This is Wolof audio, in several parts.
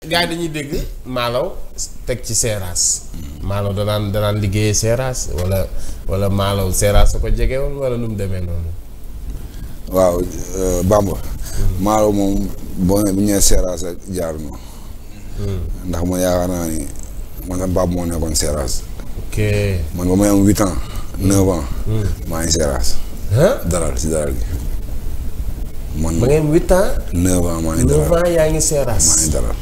gars yi dañuy dégg Malaw teg ci Seras. Malaw danaan liggéeyee Seras wala Malaw Seras su ko jege woon wala nu mu demee noonu. waaw Bamba. Malaw moom boo nee bu ñu nee Seras ak jaar na. ndax man yaakaar naa ni man sama papa moo nekkoon Seras. ok man ba may am 8 ans 9 ans. maa ngi Seras. dalal si dalal gi. man ba ngeen 8 ans. 9 ans maa ngi dalal 9 ans yaa ngi Seras. maa ngi dalal.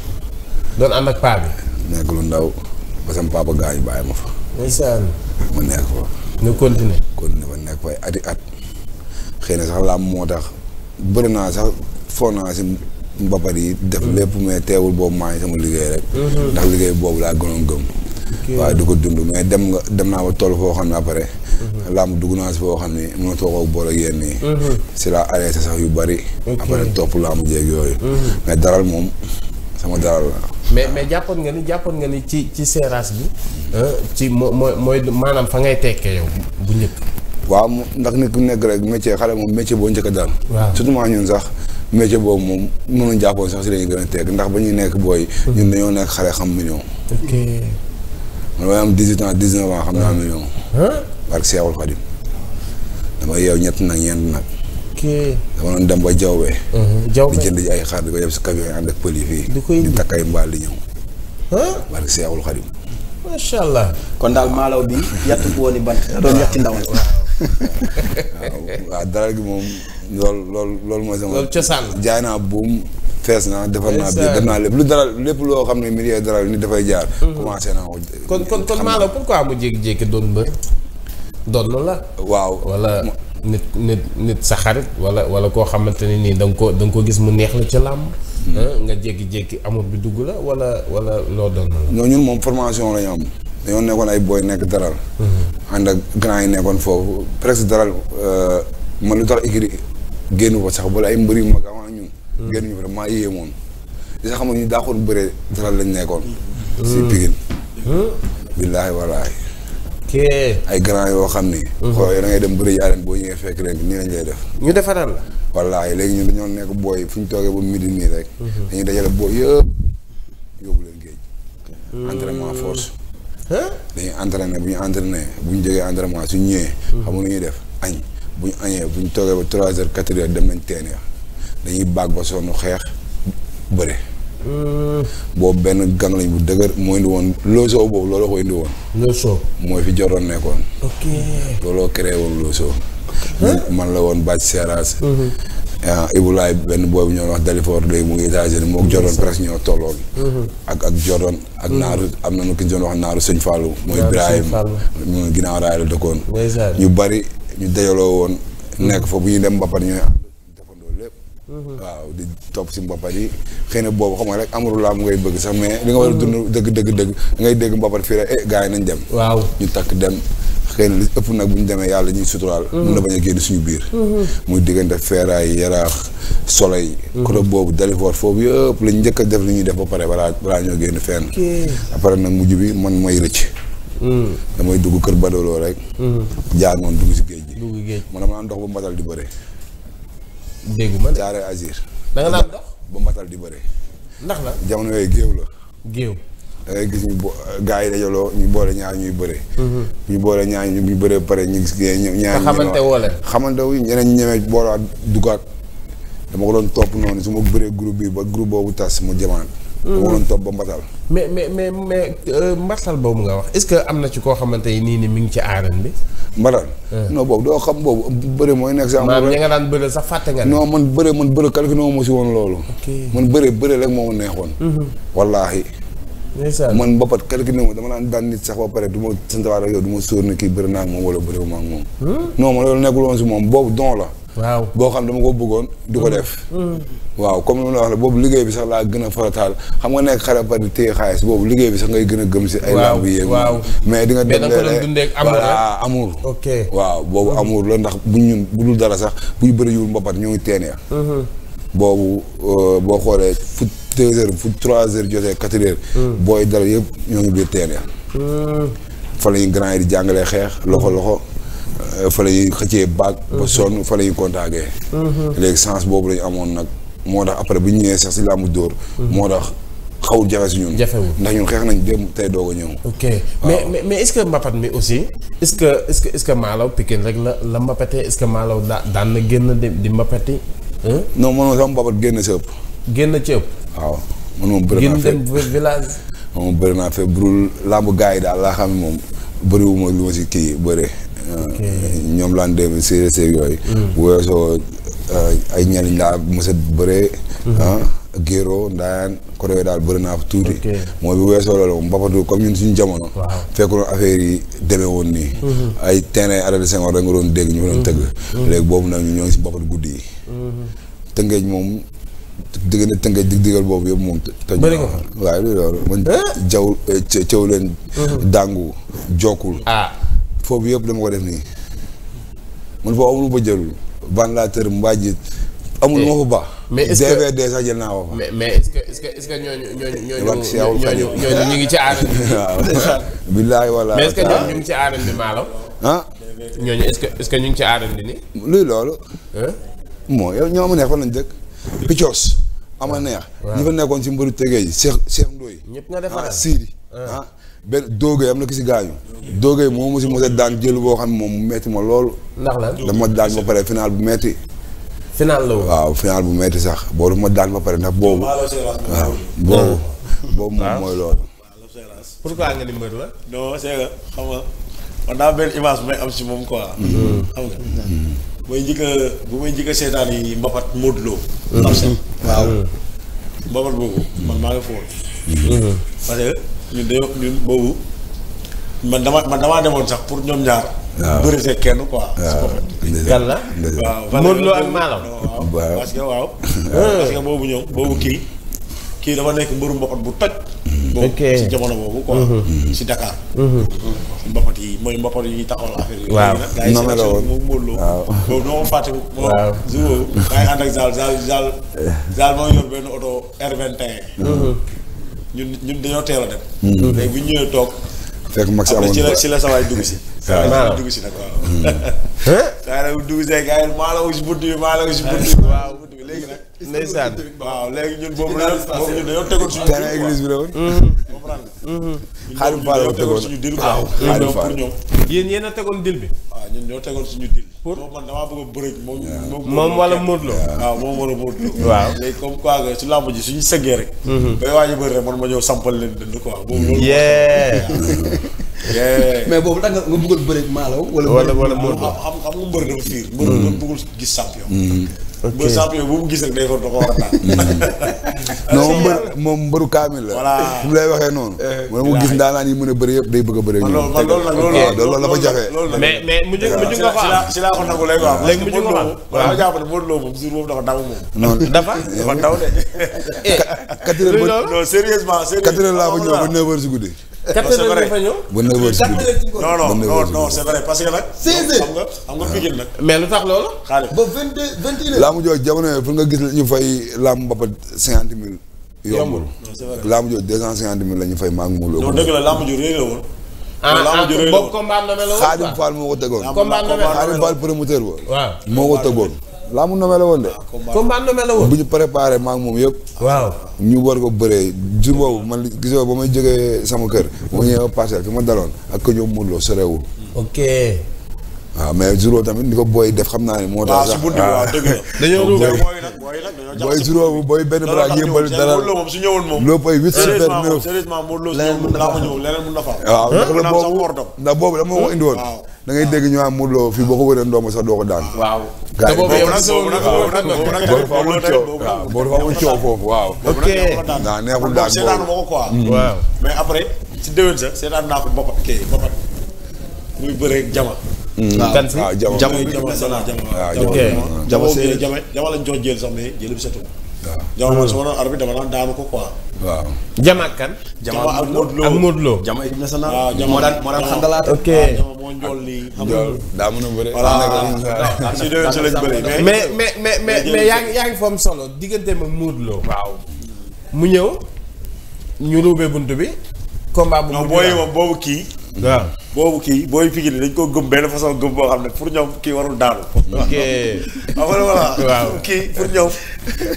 doon ànd ak paa bi. nekk lu ndaw ba sama papa gaañu bàyyi ma fa. ndeysaan. ma nekk fa. nga continuer. continuer fa nekk fa ati at. xëy na sax làmb moo tax bëri naa sax foo naa si mbapat yi def lépp mais teewul boobu maa ngi sama liggéey rek. ndax liggéey boobu laa gënoon gëm. waaye du ko dund mais dem naa ba toll foo xam ne après. làmb dugg naa si foo xam ne mën na toog ak boole ak yéen nii. si laa arrêté sax yu bari. après topp làmb jéeg yooyu. mais daral moom sama daral la. mais jàppoon nga ni ci Seras bi. ci mooy maanaam fa ngay tekkee yow bu njëkk. waaw ndax nit ku nekk rek métier xale moom métier boo njëkk a daan. surtout maa ñun sax métier boobu moom mënuñ jàppoon sax si lañuy gën a teg ndax ba ñuy nekk booy. ñun dañoo nekk xale xam million. ok man may am 18 ans 19 ans xam naa million. barke Seexul Xadim dama yeew ñett nag ñeent nag. ok dama doon dem ba jawbe. jawbe di jënd ji ay xar di ko yeb si camion yi ànd ak pël yi fii. di takk ay mbaal di ñëw. barke Seexul Xadim. macha allah. kon daal Malaw bi yàtt bu woon i bant doon yàtti ndaw la. waaw daral gi moom loolu mooy sama. loolu cosaan jaay naa buum fees naa defar naa biir def naa lépp lu daral lépp loo xam ne milieu daral ni dafay jaar. commencé naa ko. kon Malaw pourquoi mu jékki-jékki doon mbër. doon la. waaw wala nit sa xarit wala koo xamante ne nii da nga ko gis mu neex la ca làmb. nga jékki-jékki amul bi dugg la wala loo doon la. non ñun moom formation la ñu am. dañoo nekkoon ay booy nekk daral. ànd ak grand yi nekkoon foofu presque daral man lu tax écrit génn ko sax bala ay mbër yu mag avant ñun. génn ñu fa maa yéemoon. li sax xam nga ñu daaxoon bëree daral lañ nekkoon. si Pikine. billaahi wallaahi. ay grand yoo xam ni. xool da ngay dem bëri yi arène boo ñëwee fekk leen nii lañ lay def. ñu defaral la. wallaahi léegi ñun dañoo nekk booy fu ñu toogee ba midi nii rek. dañuy dajale booy yëpp yóbbu leen géej. entraînement force. dañuy entraîné bu ñu entraîné bu ñu jógee entraînement suñ ñëwee. xam nga lu ñuy def añ bu ñu añee bu ñu toogee ba 3 heures 4 heures dem nañ teen ya dañuy baag ba sonn xeex bëre. boobu benn gang lañ bu dëgër moo indi woon loosoo boobu looloo ko indi woon. loosoo mooy fi joroon nekkoon. ok looloo créé woon loosoo. man la woon bàcc Seras. Ibulaay benn boobu ñoo wax Dalifor léegi mu ngi États-Unis moo joroon presque ñoo tolloon. ak Jordan ak naaru am na nu ki ñu doon wax naaru sëñ Fallou. mooy Ibrahim ñu ginnaaw raay la dëkkoon. ñu bari ñu dajaloo woon. nekk fa bu ñuy dem Mbapat ñooy defandoo lépp. waaw di topp si Mbapat yi xëy na boobu xam nga rek amuru laa mu ngay bëgg sax mais li nga war a dund dëgg ngay dégg Mbapat fii rek gars yi nañ dem. waaw ñu takk dem. xëy na li ëpp nag bu ñu demee yàlla ñuy suturaal. mun na bañ a génn suñu biir. muy diggante feeraay yaraax soleil. côté boobu Dalifor foofu yëpp lañ njëkk a def li ñuy def ba pare balaa ñoo génn fenn. après nag mujj bi man may rëcc. damay dugg kër Badolo rek. jaar moom dugg si géej gi. dugg géej man dama naan dox ba mbatal di bëre. déggu ma jaaree Azir. da nga naan dox ba mbatal di bëre. ndax la jamono yooyu géew la. géew. da ngay gis ñu gars yi dajaloo ñu boole ñaar ñuy bëre. ñu boole ñaar ñu bëree ba pare ñu gis ñaar ñu xamante woo leen. xamante wu ñeneen ñi ñemee boolaat dugaat dama ko doon topp noonu su ma bëree groupe bi ba groupe boobu tas mu jëmaat. dama ko doon topp ba mbatal. mais mbatal boobu nga wax est-ce que am na ci koo xamante ni mi ngi ci arène bi. mbatal. non boobu doo xam boobu bëre mooy nekk si. maanaam ñi nga daan bëre sax fàtte nga. non man bëre calcul na ma si woon loolu. man bëre rek moo ma neexoon. wallaahi. man mbapat calcul na ma dama naan daan nit sax ba pare du ma santawaat ak yow du ma sóor ne kii bëri naa ak moom wala bëriwu ma ak moom. non man loolu nekkul woon si moom boobu don la. waaw boo xam dama ko bëggoon du ko def. waaw comme ni ma la wax la boobu liggéey bi sax laa gën a farataal xam nga nekk xale par di téye xaalis boobu liggéey bi sax ngay gën a gëm si. ay lamb yi waaw mais di nga dem voilà amour. ok waaw boobu amour la ndax bu ñun bu dul dara sax bu ñu bëri yiwul mbapat ñoo ngi teenee. boobu boo xoolee fu 2 heures fu 3 heures jotee 4 heures. booy dara yëpp ñoo ngi biir teenee. fa la ñuy grand yi di jàngalee xeex loxo. fa la ñuy xëccee baag. ba sonn fa la ñuy contacté. léegi sens boobu la ñu amoon nag moo tax après bu ñu ñëwee sax si làmbu dóor. moo tax xawul jafe si ñun. jafewul ndax ñun xeex nañ dem tey doog a ñëw. ok mais est-ce que mbapat mi aussi est-ce que Malaw Pikine rek la mbapatee est-ce que Malaw daan na génn di mbapati. non man sama mbapat génn si ëpp. génn ci ëpp. waaw man moom bëri naa dem village. moom bëri naa fee burul làmb gars yi daal laa xam ne moom bëriwuma lu ma si kii bëre. ñoom laan dem séeréer seeg yooyu. bu weesoo ay ñeliñ laa mos a bëree. Géro Ndayane côté yooyu daal bëri naa fa tuuti. mooy bu weesoo loolu moom mbapatu comme ñun suñu jamono. fekkoon affaire yi demee woon nii. ay terrain arrêt de Senghor da nga doon dégg ñu fa doon tëgg. léegi boobu nag ñoo ngi si mbapatu guddi yi. Tëngéej moom diggante Tëngéej dig-digal boobu yëpp moom. bëri nga waaye loolu man jaw caw leen. dàngu jokkul. foofu yëpp dama ko def nii man foofu amul ba jëlul ban laa tër mbaajit amul lu ma fa baax. mais est-ce que DVD sax jël naa ko fa. mais est-ce que ñooñu ñu ngi ci arène bi. waaw billaay wala. mais est-ce que ñooñu ñu ngi ci arène bi Malaw. ñooñu est-ce que ñu ngi ci arène bi nii. luy loolu. moo yow ñoo ma neex fan lañ dëkk. Piccoos ama neex. ñi fa nekkoon si mbëru tegee yi Cheikh Ndoye. ñëpp nga defaral Sidi. benn doogay am na ki si gaañu. doogay moom si mos a daan jël boo xam ne moom mu metti ma loolu. ndax lan dama daan ba pare final bu metti. final la woon waaw final bu metti sax boobu ma daan ba pare ndax boobu. waaw boobu moom mooy loolu. pourquoi nga ni mbër la. non c'est que xam nga man daa benn image bu may am si moom quoi. xam nga. bu may njëkk a seetaan yi mbapat Modou Lo. waaw mbapat boobu man maa ngi foofu. parce que ñun boobu man damaa demoon sax pour ñoom ñaar. waaw bëri see kenn quoi. waaw kan la. waaw Modou Lo ak Malaw. waaw parce que boobu ñoom boobu kii dafa nekk mbëru mbapat bu toj. ok boobu si jamono boobu quoi. si Dakar. mbapat yi mooy mbapat yi ñuy taxawal affaire yi. waaw noonu la woon moom Modou Lo. waaw boobu noo ma fàtte. waaw jour boobu maa ngi ànd ak Zal moo yor benn oto R21. ñun dañoo teel a dem. léegi bu ñu ñëwee toog. fekk mag si amoon ci la sawaay dugg si. waaw dugg si nag waaw. saa yi dugg see gars yi maa la ko si bunt bi waaw bunt bi léegi nag. ndeysaan. waaw léegi ñun boobu ñun dañoo tegoon suñu. terrain église bi la woon. comprendre Xaadim Fall la tegoon suñu dil. waaw pour ñoom. yéen a tegoon dil bi. waaw ñun ñoo tegoon suñu dil. pour man damaa bëgg a bëreeg moom wala Modou Lo. waaw moom wala Modou Lo. waaw léegi comme quoi que su làmb ji suñu sëggee rek. bay waaj a bëri rek man ma ñëw sampal leen dënd quoi. boobu loolu mais boobu da nga bëggoon bëreeg Malaw wala Modou Lo. xam nga mbër dafa fiir. mbër dafa bëggul gis champion. mbër champion bu mu gis rek day ko da ko war a daan. non moom mbëru kaamil la. voilà fu mu lay waxee noonu. mu gis ndaanaan yi mën a bëri yëpp day bëgg a bëri. man loolu la fa jafe. mais mujj nga ko am. si laa ko nangu léegi waaw. léegi mujj nga ko am waaw ma jàpp ne Modou Lo moom jour boobu dafa daw moom. noonu dafa daw de. 4 heures ba non sérieusement 4 heures laa fa ñëw ba 9 heures si guddi. 4 heures nga fa ñëw. ba 9 heures si guddi. non c'est vrai parce que nag. 16 heures xam nga Pikine nag. mais lu tax loolu. xaalis ba 22 21 heures. laa mu jox jamono yooyu pour nga gis ñu fay laa mu mbapat 50 000. yombul laa mu jox 250 000 la ñu fay maa ngi mu. non dëgg la làmb ju réy la woon. boobu combat nommé la woon. Xaadim Fall moo ko tegoon. combat nommé la Xaadim Fall promoteur ba. waaw moo ko tegoon. laa mu nommé la woon de. combat nommé la woon. bu ñu préparé maa ngi moom yëpp. waaw ñu war ko bëree jur boobu man gisoo ba may jógee sama kër. ba ma ñëwee parcelle fi ma daloon ak ko ñoom Modou Lo sorewul. ok. waaw mais Zuro tamit ni ko booy def xam naa ne moo tax sax. waaw si bunt bi waaw dëgg la. dañoo ruubee booy Zuro booy benn bras yëmbal dara. Modou Lo moom su ñëwoon moom. loo koy 8 super 9. sérieusement Modou Lo su ñëwoon laa ma ñëw leneen mun na fa. waaw ndax boobu dama ko indi woon. da ngay dégg ñu am Modou Lo fii boo ko wëree ndoom sax doo ko daan. waaw. gars yi boobu dafa amoon coow waaw boobu dafa amoon coow foofu waaw. ok waaw neexul daan seetaanu ma ko quoi. waaw mais après si déwén sa seetaan naa ko mbapat muy bëree jama. kan si waaw jama jama jama lañ jox jël sax mais jël bi setul. waaw jama man su ma doon arbitre dama naan daanu ko quoi. waaw. jama ak kan. jama ak Modou Lo ak Modou Lo. jama équipe nationale. waaw jama moo daan xandalaat. ok jama moo njool lii. daa mën a bëre. voilà si déwén sa lañ bëri mais yaa ngi foom solo diggante ma Modou Lo. waaw mu ñëw ñu ruubee bunt bi. combat bu non booy moom boobu kii. waaw boobu kii booy Pikine dañ koo gëm benn façon gëm boo xam ne pour ñoom kii warul daanu. ok. voilà waaw kii pour ñoom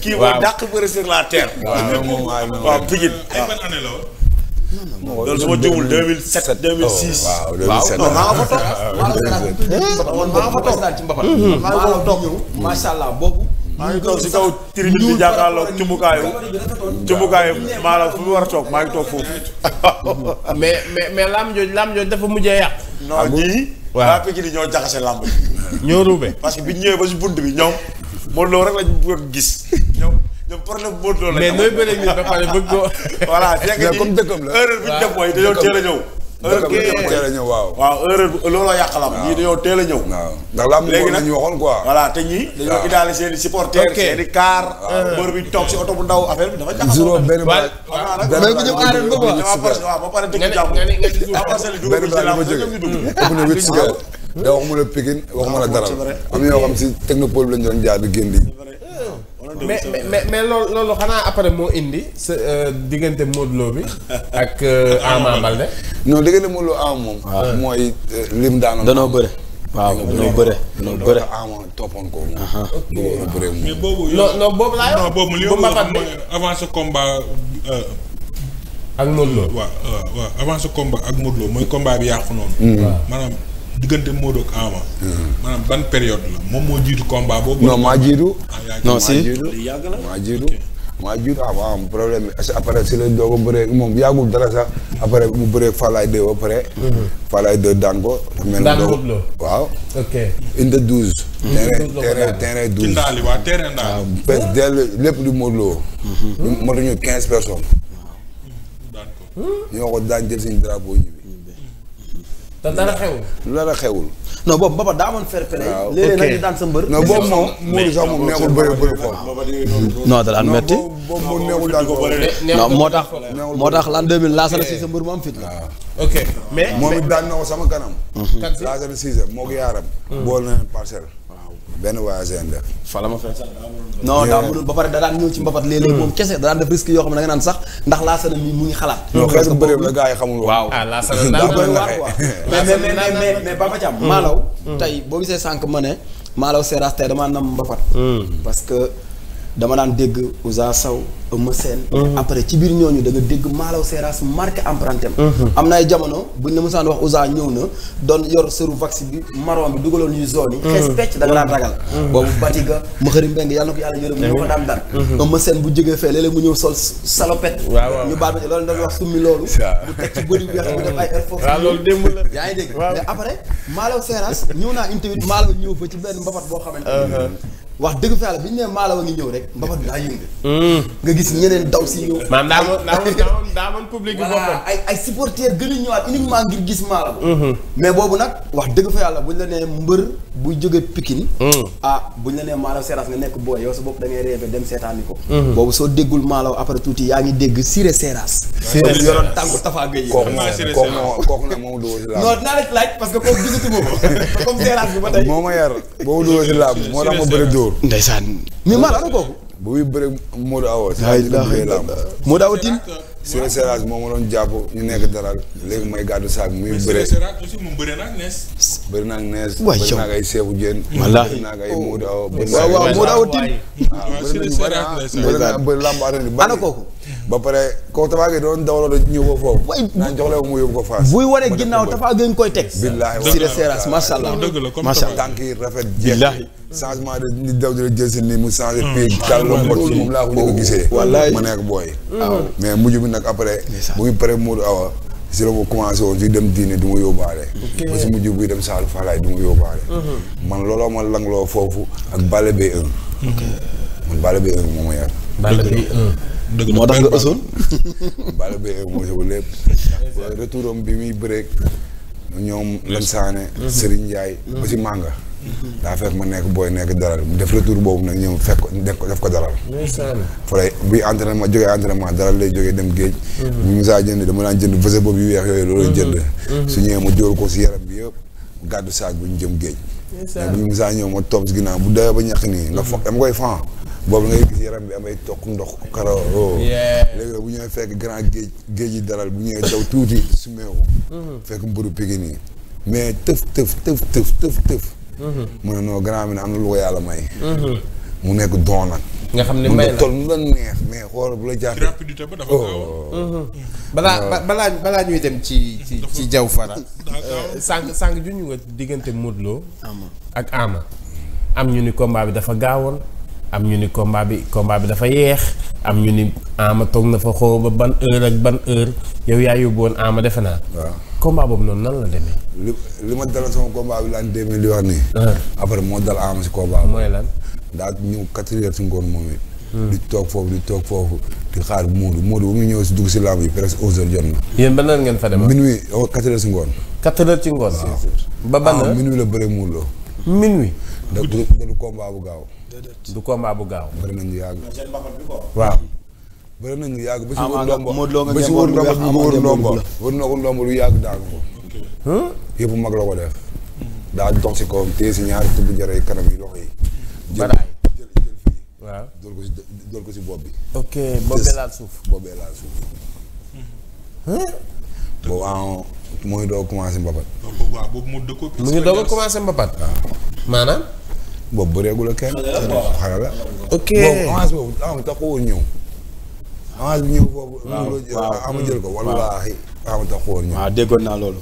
kii moo dàq bëre sur la terre. waaw Pikine. ay ban année la woon. loolu su ma juumul 2007 2006. waaw 2007 non maa nga fa toog. maa nga fa toog ci mbapat. maa nga fa toog ñëw macha allah boobu. maa ngi toog si kaw tribune bi jàkkaarloo cumbukaayu maanaam fu mu war a toog maa ngi toog foofu. mais lamb jooju dafa mujjee yàq. non ñii. waa Pikine ñoo jaxase lamb bi. ñoo ruube. parce que bi ñu ñëwee ba si bunt bi ñoom Modou Lo rek lañ bëgg gis ñoom problème Modou Lo lañ. mais nooy bëree nit ba pare bëgg ko. voilà fekk comme dëkkam la erreur bi ñu def mooy dañoo teel a ñëw. teel a ñëw waaw. waaw erreur bi looloo yàq lamb ñii dañoo teel a ñëw. waaw ndax lamb léegi nag ñu waxoon quoi. voilà te ñii dañoo idaale seen i supporters seen i car. mbër bi toog si oto bu ndaw affaire bi dafa jaxasoo. benn mais bu ñëw aareel ba quoi. waaw ba pare dëkk jàmm. benn baa li ma jógee ëpp na 8 secondes. da waxuma la Pikine waxuma la dara am na yoo xam si technopole lañ doon jaar di génn di. mais loolu xanaa après moo indi sa diggante Modou Lo bi ak Ama Baldé. non diggante Modou Lo Ama moom. mooy lim daanoon. danoo bëre. waaw danoo bëre. Ama toppoon ko. ok bëre mais boobu. non boobu laa non boobu li ma wax mooy avant ce combat. ak Modou Lo. waaw avant ce combat ak Modou Lo mooy combat bi yàqu noonu. maanaam diggante Modou ak Ama. maanaam ban période la moom moo jiitu combat boobu. non maa jiitu. non si maa jiitu waaw problème bi après si la doog a bëree moom yàggul dara sax après mu bëree Falaye 2 ba pare. Falaye 2 daan ko. daan Modou Lo waaw. ok. inde 12. terrain 12. ci ndaali waa terrain ndaali. waaw dell lépp di Modou Lo. motuñu 15 personnes. daan ko. ñoo ko daan jël suñu drapeau ñibbi. te dara xewul. lu dara xewul. non boobu Mbappat daa amoon fair play. waaw léeg-léeg nag di daan sa mbër. non boobu moom Modou sax moom neexul bëri foofu. non da daan metti. boobu moom neexul daan foofu. non moo tax l'an 2000 laasana si sa mbër mu am fit. waaw ok mais moom it daan na ko sama kanam. laasana Cissé moo ko yaaram. bool na leen parcelle. benn voyage def. fa la ma fekk. non daa mënul ba pare da daan ñëw ci Mbappat léeg-léeg moom kese da daan def risque yoo xam ne da nga naan sax ndax laasana mi mu ngi xalaat. non xeetu bëri la gars yi xamul. waaw laasana daa koy waar quoi. mais Baba Thiam Malaw. tey boo gisee sànq ma ne Malaw Seras tey damaa nam Mbappat. parce que dama daan dégg Ousa Sow Eumeu Sène. après ci biir ñooñu da nga dégg Malaw Seras marqué empreinte am na ay jamono buñ la mosaan wax Ousa ñëw na doon yor sëru vax bi marron bi dugaloon ñuy zone yi. xees pecc da nga daan ragal. boobu Batiga Maxëri Mbeng yàlla na ko yàlla yërëm ñoo ko daan dar. Eumeu Sène bu jógee fee léeg-léeg mu ñëw sol salopette. ñu baal ma ci loolu dañuy wax summi loolu. bu teg ci bëri bi bu def ay air force. waaw loolu démb la. yaa ngi dégg mais après Malaw Seras ñëw naa une tamit Malaw ñëw fa ci benn Mbappat boo xamante wax dëgg fa yàlla bi ñu nee Malaw a ngi ñëw rek Mbappat bi daa yëngu. nga gis ñeneen daw si ñëw. maanaam daa mën public bi boppam. ay supporters gën a ñëwaat uniquement ngir gis Malaw. mais boobu nag wax dëgg fa yàlla buñ la nee mbër buy jóge Pikine. buñ la nee Malaw Seras nga nekk booy yow sa bopp da ngay rêvé dem seetaani ko. boobu soo déggul Malaw après tuuti yaa ngi dégg Siré Seras. Siré yoroon tànku Tafa Gueye. kooku nag moom dugg si laam. non dinaa la laaj parce que kooku gisatu ma ko comme Seras bi ba tey. moo ma yar boo dugg si laam moo tax ma bëri dóor. ndeysaan mais Malaw ana kooku. bu muy bëri Modou Awa. Modou Awa Tine. Siré Seras moo ma doon jàpp ñu nekk daral léegi may gàddu saak muy bëre. Seras aussi moom bëre naa ak nees. bëri naa ak nees. waay bëri naa ak ay Seeku Jeen. wallaahi bëri naa ak ay Modou Awa. waaw Modou Awa Tine. bëri naa bëri lambaare ni ana kooku. ba pare kooku Tafa Gueye doon dawaloo da ñëw ba foofu. naan jox leen mu yóbbu ko Fass. buy wane ginnaaw Tafa Gueye koy teg. billaahi Siré Seras macha allah. dëgg la comme macha allah tànk yi rafet jeex. changement de nit daw di la jël si nii mu changé pied kàlla mbot moom laa ko ñu ko gisee. wallaay ma nekk booy. mais mujj bi nag après. bu ñu paree Modou Awa si la ko commencé woon si dem diine du ma yóbbaale. ba si mujj buy dem Saalum Falaay du ma yóbbaale. man looloo ma langloo foofu ak Balla Beye 1. man Balla Beye 1 moo ma yar. Balla Beye 1. dëgg moo tax nga ësoon. Balla Beye 1 moo sama lépp. retour am bi muy bëreeg ñoom Lansane. Serigne Ndiaye. ba si Manga. daa fekk ma nekk booy nekk dalal mu def retour boobu nag ñëw fekk ko def ko dalal. fa lay buy entraînement jógee entraînement dalal lay jógee dem géej. bu ñu saa jënd dama daan jënd vase boobu yu weex yooyu loolu lay jënd. su ñëwee ma jóor ko si yaram bi yëpp gàddu saak bu ñu jëm géej. mais bu ñu saa ñëw ma topp si ginnaaw bu dee ba ñàkk nii nga fo dama koy fan boobu ngay gis yaram bi amay toq ndox karaw. léegi bu ñëwee fekk grand géej yi dalal bu ñëwee daw tuuti sumeewu. fekk mburu Pikine nii mais tëf. mu ne non grand bi ne am na lu ko yàlla may. mu nekk don nag. nga xam ne may la toll mu la neex mais xool bu la jàppee. rapidité ba dafa gaaw. balaa ñuy dem ci Jaw Fara. sànq ju ñu nga diggante Modou Lo ak Ama. am ñu ni combat bi dafa gaawoon. am ñu ni combat bi dafa yeex. am ñu ni Ama toog na fa xoo ba ban heure ak ban heure yow yaa yóbbu woon Ama defe naa. waaw combat boobu noonu nan la demee. li ma dalal sama combat bi laan 2000 li wax nii. après moo dal Ama si combat bi. mooy lan. daa ñëw 4 heures si ngoon moom it. di toog foofu di xaar Modou ba mu ñëw si dugg si lamb yi presque 11h jot na. yéen ba nan ngeen fa dem. minuit 4 heures si ngoon. 4 heures ci ngoon. ba ban heure minuit la bëre Modou Lo. minuit. du combat bu gaaw. du combat bu gaaw. bëri nañu yàgg. waaw. bëri nañu yàgg ba si Ama wër ndombo Modou Lo nga ba si ngeen wër woon ndombo lu weex, bi Ama wër ndombo wër na ko ndombo lu yàgg daanu ko. yëpp mag la ko def. daa dox si kawam téye si ñaari tubb jërë kanam yi loxo yi. baraay jël fii. waaw dool ko si bopp bi. ok boobee laal suuf. boobee laal suuf. boobu mooy doo commencé mbapat. waaw boobu moo dëkkoo. mu ngi doog a commencé mbapat. maanaam. boobu bëreegul ak kenn. xanaa la. ok boobu avance boobu tax ko woon ñëw. avance bi ñëw foofu. ama jël ko wallaahi ama tax ko woon ñëw. waaw déggoon naa loolu.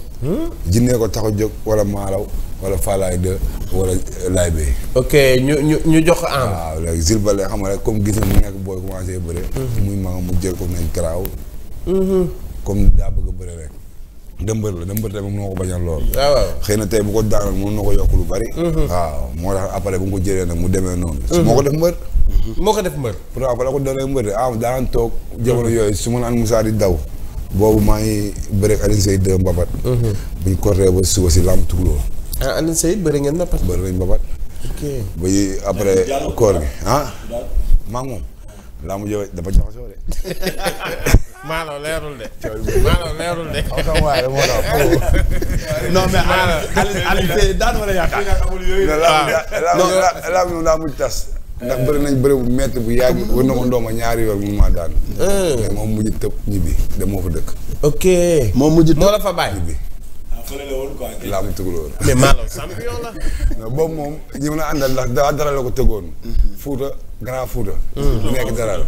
jinnee ko tax a jóg wala Malaw wala Falaay 2 wala Laay Bey. ok ñu jox ko am. waaw léegi Zilbale xam nga rek comme gis na mu nekk booy commencé bëre. muy mag mu jël ko nañ garaaw. comme daa bëgg a bëre rek. dëmbër tamit mënoo ko bañal lool. waaw xëy na tey bu ko daanal mën na ko yokk lu bari. waaw moo tax après bu nga ko jëlee nag mu demee noonu. moo ko def mbër. moo ko def mbër. pourtant fa la ko doonee mbër de daan toog jamono yooyu su ma naan Moussa di daw. boobu maa ngi bëre ak Alioune Seye 2 Mbapat. buñ kortee ba suba si lamb tukuloo. Alioune Seye bëri ngeen Mbapat. bëri nañ Mbapat. ok ba yi après koor gi maa ngi moom lamb jooju dafa jaxasoo de. Malaw leerul de. Malaw leerul de. non mais Alioune Seye daan wala yaakaar. lamb moom daa mujj tas. ndax bëri nañ bëri bu métti bu yàgg wër na ko ndooma ñaari yoon mun maa daan. mais moom mujj tëb ñibbi dem moo fa dëkk. ok moom mujj moo la fa bàyyi. ñibbi fële la woon quoi. laa mu tugaloo la. mais Malaw champion la. non boobu moom ñi mën a àndal ndax dara la ko tëggoon. Fuuta grand Fuuta. bu nekk dara la.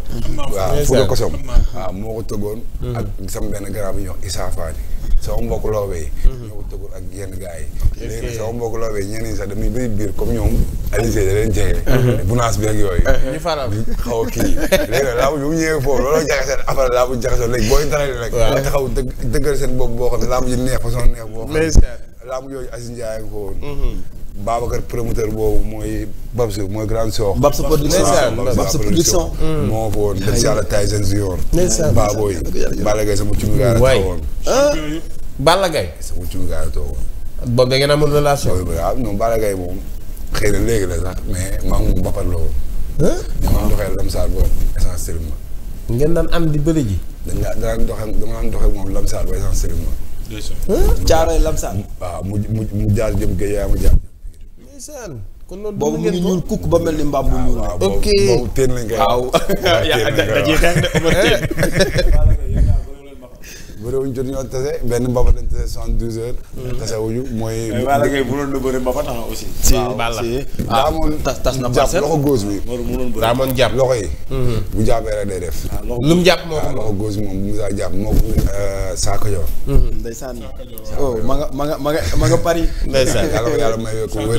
waaw Fuuta Kosom. waaw moo ko tëggoon. ak sama benn grand bi ñuy wax Issa Fadi. sama mbokk loobee yi. ñoo ko tëggoon ak yenn gars yi. léegi nag sama mbokk loobee yi ñenn ñi sax dañuy bëri biir comme ñoom. Alioune Seye da leen jege. bunaas bi ak yooyu. ñu faral xaw a kii léegi nag laa bu ñëwee foofu looloo jaxasee après laa bu jaxasoo léegi booy dara rek. waaw taxaw dëggal seen bopp boo xam ne laa bu ji neex façon neex boo xam ne. laa bu yooyu Aziz Ndiaye nga ko woon. Babacar promoteur boobu mooy Babs mooy grande sox. Babs production. moo ko woon dem si yàlla Tyson Junior. Baboy Balla Gaye sama cumugaay la taxawoon. Balla Gaye sama cumugaay la toogoon. boobu da ngeen amul relation. waaw non Balla Gaye moom xëy na léegi la sax mais maa ngi moom Mbapat la woon. ñu ngi doxee Lamsaar ba essence seulement. ngeen daan am di bëri ji. dama daan doxee moom Lamsaar ba essence seulement. Caaroy Lamsaar. waaw mu jaar jëm Guèye yaa ma jaar. ndeysaan kon loolu boobu mu ngi ñuul kukk ba mel ni mbaam bu ñuul. waaw ok boobu teen lañ koy. waaw da ciy xeex de Omar teen. bëre wuñ jot ñoo tase benn mbapat lañ tase 72 heures. tase wuñu mooy. mais Balla Gaye mënoon na bëre mbapat aussi. si Balla daa amoon tas na jàpp parcelle. loxo góos bi. daa amoon jàpp loxo yi. bu jàppee rek day def. lu mu jàpp moo ko loxo góos bi moom bu mu saa jàpp moo ko saako jox. ndeysaan oh ma nga Paris. ndeysaan yàlla ko yàlla may ko wér.